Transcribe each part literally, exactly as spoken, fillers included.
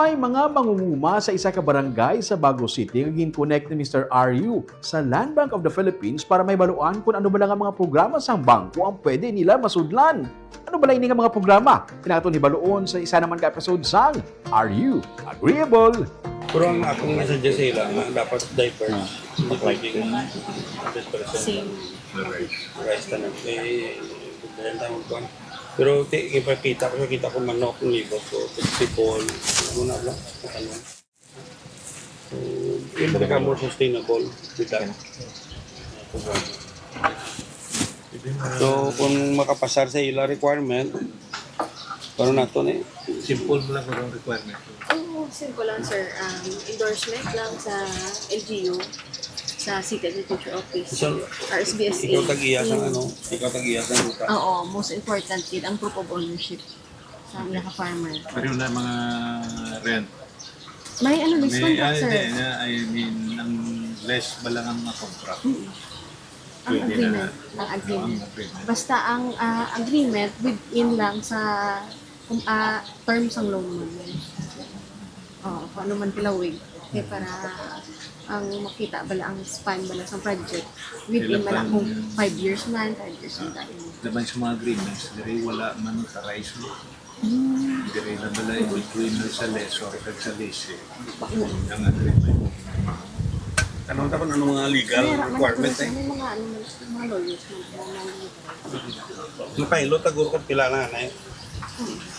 May mga mangunguma sa isa ka barangay sa Bago City nga gin-connect ni Mister Aryu sa Land Bank of the Philippines para mahibaluan kung ano bala nga mga programa sang bangko ang pwede nila masudlan. Ano bala ini nga mga programa? Kini aton hibaluon sa isa naman ka episode sang Are You Agreeable? Pero ang akong message sa ila nga dapat diverse. Hindi pwedeng hundred percent Same. Rice tanan. Eh, dahil taon ko. Pero ti, ipakita ko, kita ko manok, libot ko, vegetable, ano na lang, ano. So, yun talaga more sustainable. Kita. So, kung makapasar sa ila requirement, pero nato ni Simple mo lang kung anong requirement. Oo, simple lang, sir. Um, endorsement lang sa L G U, sa City Agriculture Office, So, R S B S A. ikaw tag-iya sa ano, ikaw tag-iya sa lupa. Oo, most important din ang proof of ownership sa mga farmer. Pero na mga rent. May ano, lease May, contract, ay, sir. Hindi, na, I mean, ang less ba lang ang mga contract? Mm. Ang Pwede agreement. na. Ang agreement. Ang agreement. Basta ang ah, agreement within lang sa um, ah, terms ng loan mo. Oh, kung ano man kilawig. Kaya para ang makita bala ang span bala sa project. Within Kailan bala ba kung yun? five years man, five years man tayo. Laban sa mga agreements, diri wala man authorized mo. Hmm. Diri na bala in between na sa lessor kag sa lessee. Ang agreement. Ano ta kung ano mga legal Kaya, man, requirements eh? May mga ano, may mga lawyers man. May mga lawyers. Mapilot ta guro kung pila na na eh.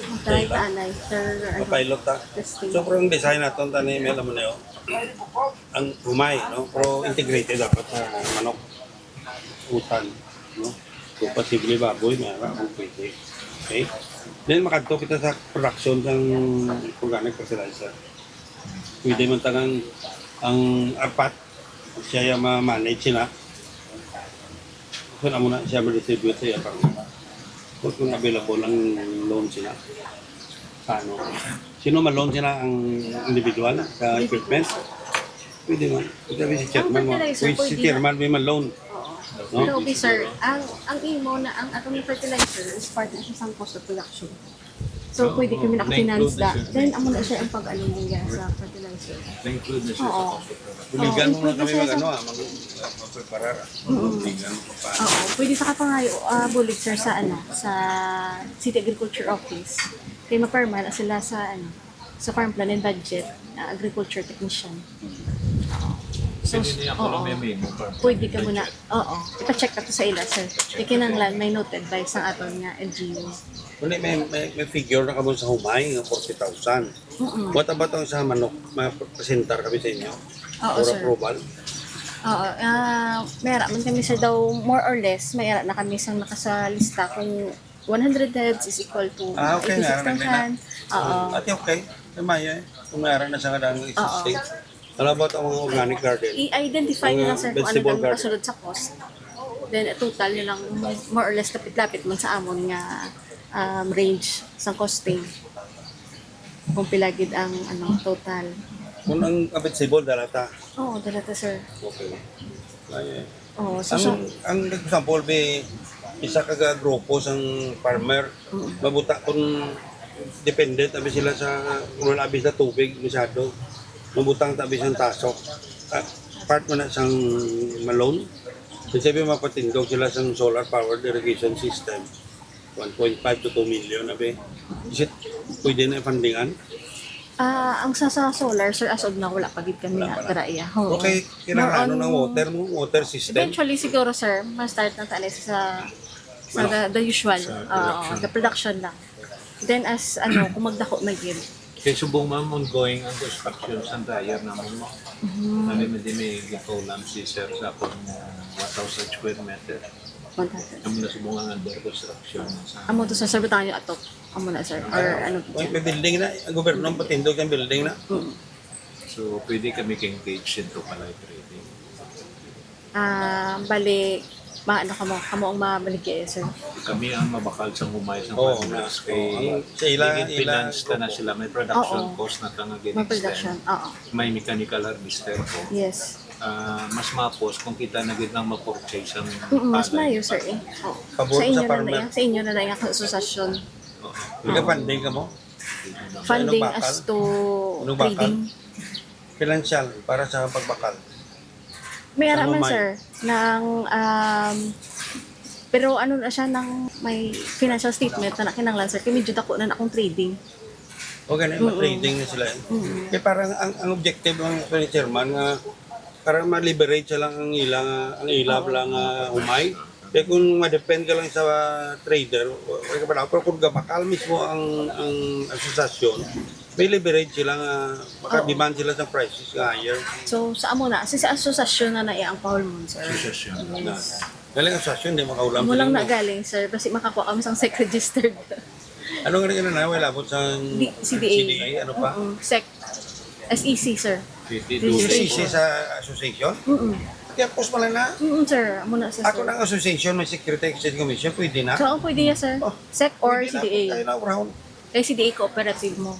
Ang tayo taanay, sir. Ano, Mapilot ta. testing. So, kung design naton tani may alam mo na yun. Ang humay, no? Pero integrated dapat sa manok. Utan, no? Kung posible baboy, may ara, kung pwede. Okay? Then, makadto kita sa production ng organic fertilizer. Pwede man tangang ang apat, siya yung ma-manage sila. So, na muna siya ma-distribute sa iya pang kung, kung available ang loan sila. Sa ano? Sino ma-loan sila ang individual sa equipment? Pwede man. Pwede si chairman mo. Fertilizer, Pwede si pwede chairman, may ma-loan. Oo. No? Pero okay, sir, ang, ang imo na ang atong fertilizer is part na siya sang cost of production. So, Oo, pwede kami na-include naka-finance na da. siya. Then, amo na siya ang pag-ano niya sa fertilizer. Na-include na siya sa Oo. cost of production. Buligan Oo, mo na kami pwede mag siya ano sa- ah, mag- mag-prepare ah. Mm. Buligan mo pa. Oo, pwede sa kapangayo, ah, bulig, sir, sa ano, sa City Agriculture Office. Kay maparma na sila sa ano, sa Farm Plan and Budget, ah, Agriculture Technician. Oo. So, Pwede niya oo. Ako may memo. Pwede ka muna, oo. Ipa-check ka to sa ila, sir. Kay kinahanglan may noted by sa aton nga L G U. Wala, may, may, may figure na kamo sa humay nga forty thousand. Mm-mm. What about ang sa manok? May presentar kami sa inyo? Oo, For sir. Approval? Oo, ah, may ara man kami, sir, daw more or less, may ara na kami sang nakasalista kung one hundred heads is equal to Ah, okay, may ara na eighty-six thousand. Oo. Ate, okay. May maya eh. Kung may ara na sa kadang existing. Alam mo ang mga organic garden? I-identify nyo lang, sir, kung ano Vegetable ang garden. makasulod sa cost. Then, total nyo lang, more or less, lapit-lapit man sa amon nga um, range sa costing. Kung pila gid ang ano, total. Kung ang vegetable, dala ta. Oo, dala ta, sir. Okay. Ay, Oo, so, ang, so, ang example, may isa ka grupo sang farmer, Mm. mabuta kung dependent abi sila sa kung wala abi sa tubig masyado. Mabutang tabi sang tasok. Ah, part man na sang ma-loan. Kasi sabi mapatindog sila sang solar powered irrigation system. One point five to two million abi. Is it pwede na fundingan? Ah, ang sa, sa solar, sir, as of now, wala pa gid kami Wala na pa na. dara iya. Oo. Okay, kailangan More ano on- ng water mo, water system. Eventually, siguro, sir, ma-start na tayo sa, sa the, the usual. Sa Oo, production. The production lang. Then, as, ano, kung magdako na gid. Kay subong, ma'am, ongoing ang construction sa dryer naman mo. Mhm. Ano man din may gikaulam si sir sa akong uh, one thousand square meter. One thousand. Kami na subong ang under construction sa Amo to, sir, sa Butang yung atok. Amo na, sir. Or ano po May, dyan? May building na, ang gobyerno ang patindog ang building na. Mm. So, pwede kami ka-engage into palay trading. Ah, bali, ma ano kamo, kamo ang mabaligya, sir. Kami ang mabakal sa humay sa Oo, farmers nga. kay Oo, ang, sa ila, finance ila na na grupo. Sila. May production Oo. Cost na ta nga May production, gin-extend. Oo. May mechanical harvester ko. Yes. Ah, mas mapos kung kita na gid lang mag-purchase ang Mm, mas palay. Maayo, sir, eh. Oo. Pabor Sa inyo sa na farmer. na yan, sa inyo na na yan, sa association. Oo. May funding ka mo? Funding Ano, as bakal? to Ano bakal? Trading. Financial, para sa pagbakal. May ara man, sir, nang, um, pero ano na siya, nang may financial statement na kinahanglan, sir, kay medyo dako na akong trading. O gani, mm, ma-trading na sila. Mm. Kay parang ang, ang objective ng chairman nga para ma-leverage lang ang ila, ang ila lang, ah, humay. Kaya kung ma-depend ka lang sa trader, wa-, wala ka pa na. Pero kung gabakal mismo ang, ang asosasyon, may leverage sila nga maka-demand sila sa prices nga higher. So, sa amo na, sa, sa asosasyon na na ang pahulmon, sir. Asosasyon. Yes. Galing asosasyon, di makaulam. Amo lang na galing, sir. Basi makakuha kami sang sec registered. Ano nga rin na, wala po sa C D A. C D A, ano pa? Mm-mm. Sec. S E C, sir. Registration. S E C sa association? Mm-mm. Kaya post pala na. Mm-mm, sir. Amo na, sir. Ako ng association, may Security Exchange Commission, pwede na? Oo, pwede na, sir. Oh, sec or pwede na, C D A. Tayo na, brown. Kay C D A cooperative mo.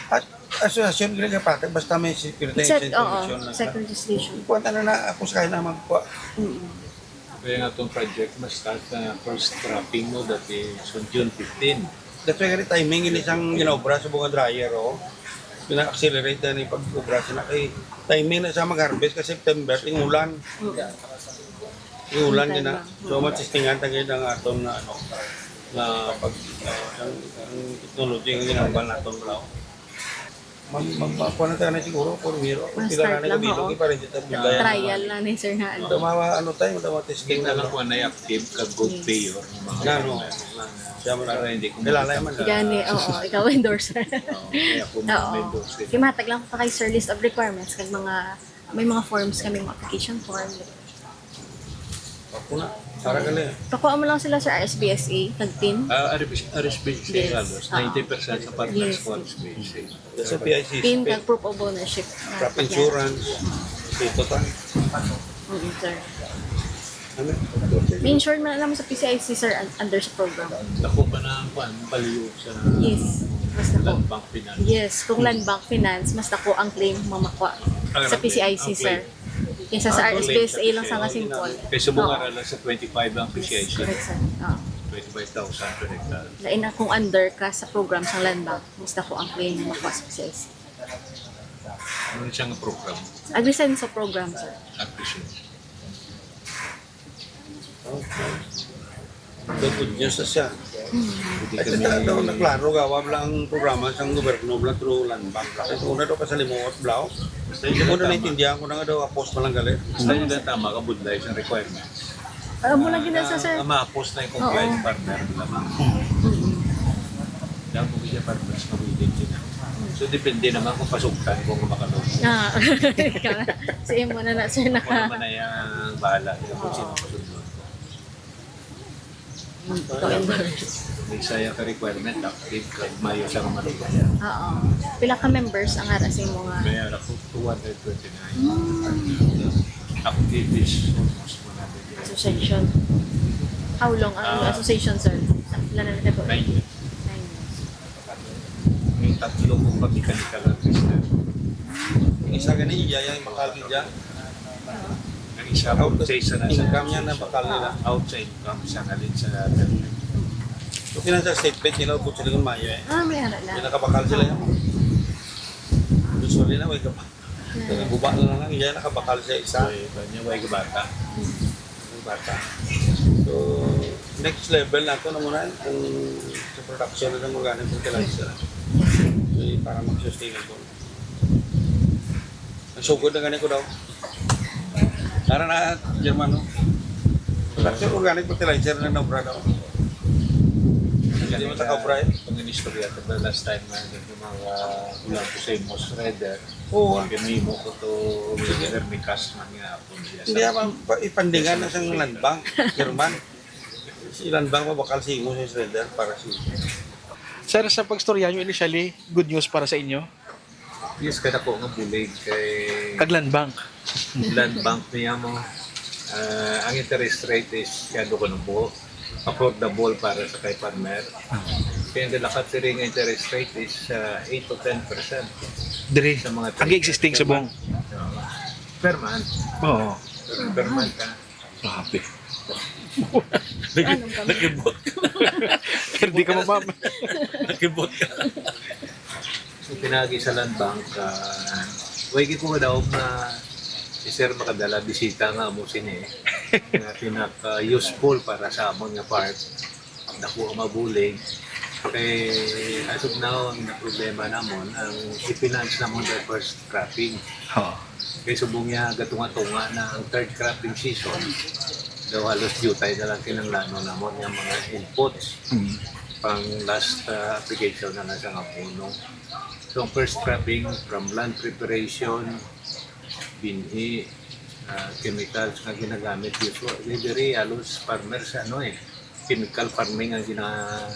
At association, gini ka pa, basta may Security Exchange Commission lang. Sec, oo, sec registration. Kuwan, ano na, ako sa kaya na magkuha. Mm-mm. Kaya nga itong project, mas start na first dropping mo dati, so June fifteen. That's why gani timing ini sang ginaobra sa bunga dryer, oh. Pina-accelerate na ni pag-obra sila kay timing na sa mag-harvest kasi September, ting ulan. Ting ulan din na. So, matistingan ta gid ang aton nga, ano, nga pag, ah, ang, ang technology nga ginambal naton, bro. Mag-, mag-, magkuha na tayo na siguro, primero. Mag-start lang, oo. Trial na ni sir nga, ano. Tama, ano tayo, tama testing na lang. Kita lang kung anay active kag good payer. Yes. Nga, no. Siya man. Para hindi ko kilala man. Gani, oo, ikaw endorser. Oo, kaya ako ma-endorse. Kimatag lang ko kay sir, list of requirements kag mga, may mga forms kami, mga application form. Ako na, para ka na. Pakuha mo lang sila, sir, R S P S A, kag tin. Ah, R S P S A. Yes. Halos ninety percent sa partners ko, R S P S A. Sa P I C C, tin, kag proof of ownership. Crop insurance, ito ta. Mm, sir. Ano? May insured man naman sa P C I C, sir, un-, under sa program. Dako pa na ang, kuwan, baliw sa Land Bank Finance. Yes, kung Land Bank Finance, mas dako ang claim mamakwa sa P C I C, sir. Kaysa sa R S P S A lang sa nga simple. Kaysa bunga ra lang sa twenty-five lang P C I C. Yes, correct, sir. Oo. Twenty-five thousand per hectare. Lain na kung under ka sa program sa Land Bank, mas dako ang claim mo makuha sa P C I C. Ano siya nga program? Agrisenso program, sir. Agrisenso. Okay. So, good news na siya. At least na daw, naklaro, gawa lang ang programa sa gobyerno, bla, through Land Bank, bla. Kasi una daw kasalimuot, bla, oh. Basta yun, una, tama. Naintindihan ko na nga daw, apos pa lang gali. Basta yun lang, tama, kabudlay sa requirements. Ah, mula gina sa, sir. Ah, maapos na yung compliance partner, bla, ma'am. Mm-mm. Dapat mo siya partners na willing din, ah. So, depende naman kung pasugtan ko kung makalo. Ah, sa imo na na, sir, naka- Ako naman na yung bahala kung sino masunod. Mm, ko-endorse. May saya ka requirement, active ka, mayo sa mga requirement. Oo. Pila ka members ang ara sa imo nga? May ara ko, two hundred twenty-nine. Mm. Active is almost one hundred. Association. How long ang association, sir? Pila na nagkatuloy? Nine years. Nine years. May tatlo kong mechanical artist na. Isa gani, iya yang bakal niya. Ang isa, out sa isa na sa income niya na bakal nila. Out sa income, isa nga din sa terminal. So, financial statement nila, ubot sila kung mayo eh. Ah, may anak na. May nakabakal sila yan. Usually na, may kabakal. Guba na lang, iya nakabakal siya isa. Ay, iba niya, way bata. Way bata. So, next level na to na muna, kung sa production na ng organic fertilizer. So, para mag-sustainable. Ang sugod na ganito daw. Tara na, German, no? Production organic fertilizer na nabra daw. Hindi mo takabra eh. Ang inistorya, the last time na yung mga ulang ko sa Amos Rider, Oo, ah. Pinahimo ko to, sige. Vermicast man nga hapon siya. Hindi, ah, pa-, ipandingan na sa Land Bank, German. Si Land Bank mabakal sa imo, si Snyder, para sa imo. Sir, sa pagstorya nyo initially, good news para sa inyo? Yes, kada ko nga bulig kay Kag Land Bank. Land Bank niya mo. Ah, ang interest rate is yado ko ng buo. Affordable para sa kay farmer. Kaya ang dalakat diri nga interest rate is, ah, eight to ten percent. Diri, sa mga ang existing sa bong. Oo. Per month. Oo. Per, per month, ha? Grabe. Nakibot ka. Pero di ka mapap- Nakibot ka. Pinagi sa Land Bank, ah, way gid ko kadaog nga si Sir makadala bisita nga amo sini nga pinaka-useful para sa amon nga part. Dako ang mabulig. Kay as of now, ang problema namon, ang i-finance namon the first cropping. Kay subong niya gatunga-tunga na ang third cropping season, daw halos diutay na lang kinahanglanon namon nga mga inputs. Mm. Pang last, ah, application na lang sa abono. So, ang first cropping, from land preparation, binhi, ah, chemicals nga ginagamit usually diri, halos farmers, ano eh, chemical farming ang gina-,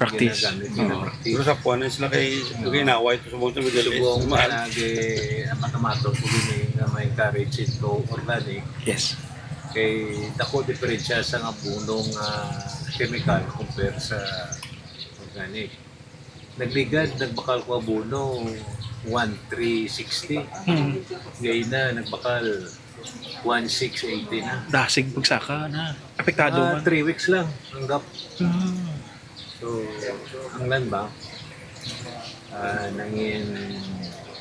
Practice. Ginagamit, oo, gina-practice. Pero sa kuwan na sila kay, oo, kay naway, ito sa buong tabi, dali, subong mahal. Na gi-, ang matamatong ko gini nga ma-encourage into organic. Yes. Kay dako diferensya sa nga abono nga chemical compare sa organic. Nagligad, nagbakal ko abono, one three sixty. Hmm. Gay na, nagbakal, one six eighty na. Dasig pagsaka na. Apektado. Ah, man. Three weeks lang ang gap. Hmm. So, ang Land Bank, ah, nangin-,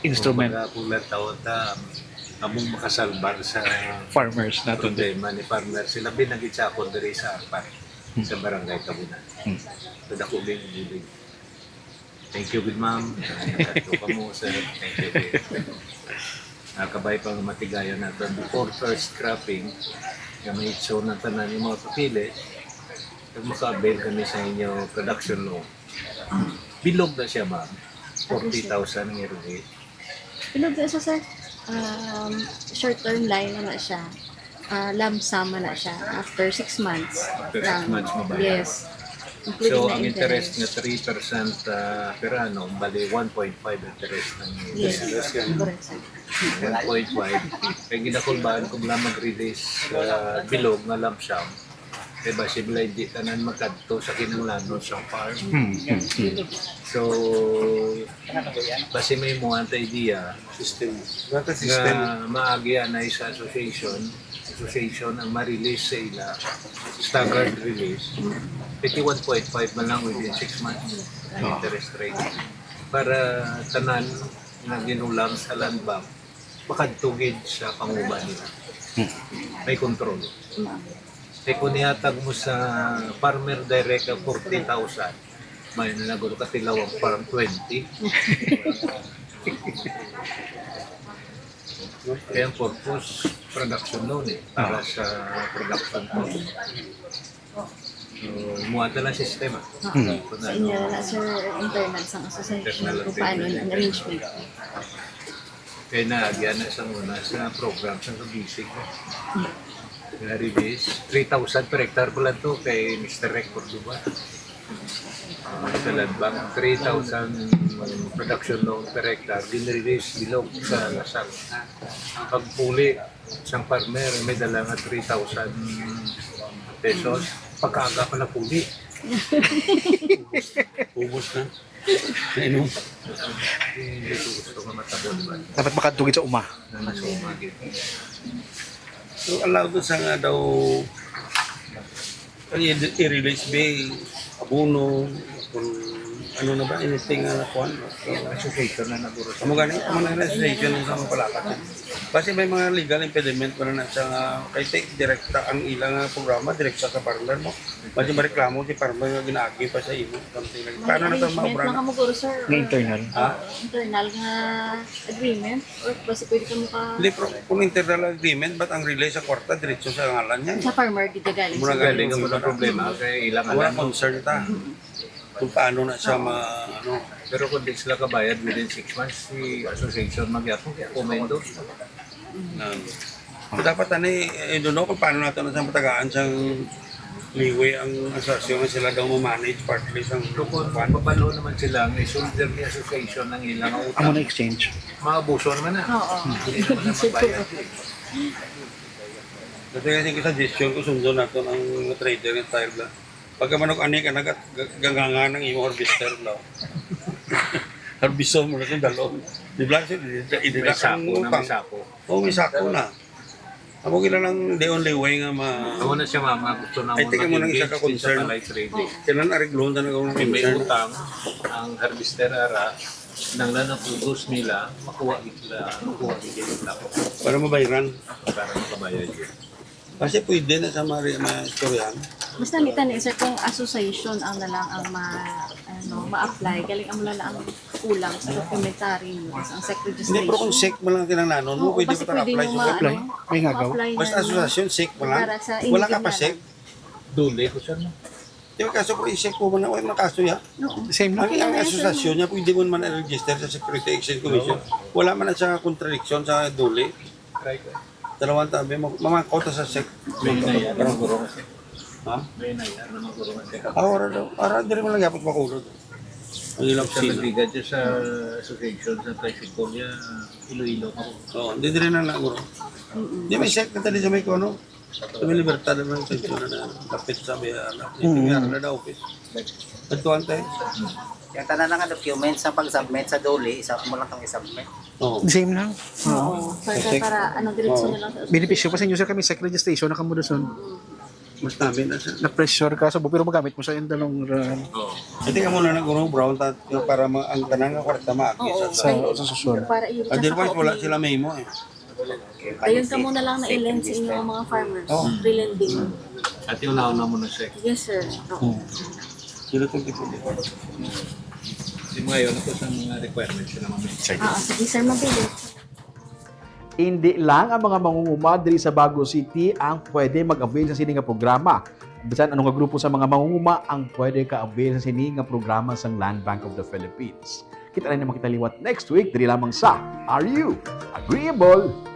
instrument. Kumbaga, kung lang tawag ta, among makasalbar sa farmers nato, problema ni farmer. Sila binagit sa ako diri sa apat, hmm, sa barangay Tabunan. Hmm. So, dako gyud ang bulig. Thank you, good ma'am. Nagkadto ka mo, sir. Thank you, good. Nakabay pa nga matigayon nato before first cropping, nga may itso ng tanan yung mga papili, kag maka-avail kami sa inyo production loan. Bilog na siya, ma'am. Forty thousand ang irugit. Bilog na siya, sir. Um, short term line na na siya. Ah, lump sum na siya after six months. After six lang. Months, mabayad. Yes. Including. So, na ang interest interest nga three percent, ah, per annum, bali one point five interest ang. Yes, interest. Correct, sir. One point five. Kay ginakulbaan ko lang mag-release, ah, bilog nga lump sum. Kay basi bala hindi tanan magkadto sa kinahanglanon sa farm. Hmm, hmm, hmm. So, basi may mo ang idea. System. Data system. Nga maagi anay sa association, association ang ma-release sa ila, staggered release, fifty-one point five man lang within six months ang, ah, interest rate. Para tanan nga ginulang sa Land Bank, makadto gid sa panguba nila. Hmm. May control. Kay kung ihatag mo sa farmer direct ang forty thousand, may na naguro katilaw ang farm twenty. Kaya ang purpose, production loan eh, para sa production cost. So, muha na lang sistema. Hmm. Sa inyo na, sir, internal sang association, internal kung paano ang arrangement. Kaya na, agyan na sa una, sa program, sa basic. Nga release, three thousand per hectare pala to kay Mister Rec Cordova. Sa Land Bank, three thousand production loan per hectare, gin-release bilog sa lasal. Pagpuli, isang farmer, may dala nga three thousand pesos. Pagkaaga pa na puli. Ubos, ubos na. Ano? Hindi ko gusto nga matabo, di ba? Dapat makadto gid sa uma. Nang sa uma, gid. So, allowed sa nga daw, i-, i-release ba, abono, kung ano na ba, anything na kuwan. Association na naguro. Amo gani, amo na ang association sa mga palakat. Basi may mga legal impediment pa na sa nga, kay ti-, direkta ang ilang, ah, programa, direkta sa farmer mo. Basi mareklamo si farmer nga ginaagi pa sa imo, something like. May paano na to arrangement maobra na na? Kamo, guro, sir, nga or internal. Ha? Internal nga agreement? Or basi pwede kamo ka. Hindi, pero kung internal agreement, ba't ang release sa kwarta, diretso sa ngalan niya? Sa farmer, gid galing. Muna sa galing farmer. Ang mga problema, kay ilang wala alam, no? Concern ta. Mm-hmm. Kung paano na siya ma-, ano. Pero kung di sila kabayad within six months, si association magyapon, kaya kung may endorse. Um, so, dapat, ano, eh, I don't know kung paano nato na sa matagaan siyang liwi ang asosasyon nga sila daw ma-manage partly sang. So, kung kuwan, papalo naman sila, may shoulder ni association ang ilang utang. Amo na exchange. Maabuso naman na. Oo. Hindi naman na mabayad, eh. Dati kasi yung suggestion ko, sundon nato ang mga trader nga style na. Pagka manok ani ka, nagat-, ga-, gangangan ang imo harvester, no? Harveston mo na itong dalon. Di ba? May sako na, may sako. Oo, may sako na. Amo gila lang the only way nga ma- Amo na siya, ma'am, nga gusto na I think mo amo nang isa ka concern. Palay trading. Kailan aregluhon ta na ang concern? May utang ang harvester ara, Nang lang ang pugos nila, makuha gid sila, makuha gid sila. Para mabayran. Para makabayad yun. Kasi pwede na sa mga mga istoryahan. Basta ni tani, sir, kung association ang na lang ang ma, ano, ma-apply, galing amo na lang ang kulang sa documentary mo, ang SEC Hindi, pero kung registration. SEC mo lang kinahanglanon mo, Oo, pwede kasi pa pwede apply mo sa ma- SEC. May, may ngagaw. Apply Basta na, association, SEC mo lang. Para sa Wala ka Enigma pa SEC. lang. Dole ko siya, no? Di ba kaso kung SEC mo man, wala man kaso ya. Oo. Same lang. Ang, ang association niya, pwede mo man register sa Security Exchange Commission. Wala man na siya contradiction sa dole. Try ko. Dalawang tabi, mag- mamangkot sa SEC. May nayar na guro kasi. Ha? May nayar na guro kasi. Ah, ora daw. Ara, diri mo lang yapos makulod. Ang ilang Sa sila. Nabigan siya sa association sa tricycle niya, Iloilo ako. Oo, di diri na na, guro. Mm-mm. Di may SEC na tali sa may kuno. Sa may Libertad naman, sa ito na na. Kapit sa may, ano, ito may, ano na office. Nagtuan tayo. Yung tanan nga documents sa pag-submit sa dole, isa mo lang itong i-submit. Oo. Same lang. Oo. Para, para ano, diretso na lang sa Benepisyo pa sa inyo, sir, kami SEC registration na kamo doon. Mas namin na siya. Na-pressure ka sa pero magamit mo sa in the long run. Oo. Hindi ka muna nag-urong brown ta- para ma- ang tanan nga kwarta maagi Oo. sa Sa, sa susunod. Para i-reach sa Otherwise, wala ka-open. Sila memo eh. Ayun ka muna lang na i-lend sa inyo ang mga farmers. Oo. Relending. At yung nauna mo na check. Yes, sir. Oo. Sila itong tipo. Yung mga yun, ako sa mga requirements na mga Ah, sige, sir, mabilis. Indi lang ang mga mangunguma diri sa Bago City ang pwede mag-avail sa sini nga programa. Bisan ano nga grupo sa mga mangunguma ang pwede ka-avail sa sini nga programa sang Land Bank of the Philippines. Kita na naman kita liwat next week diri lamang sa Are You Agreeable?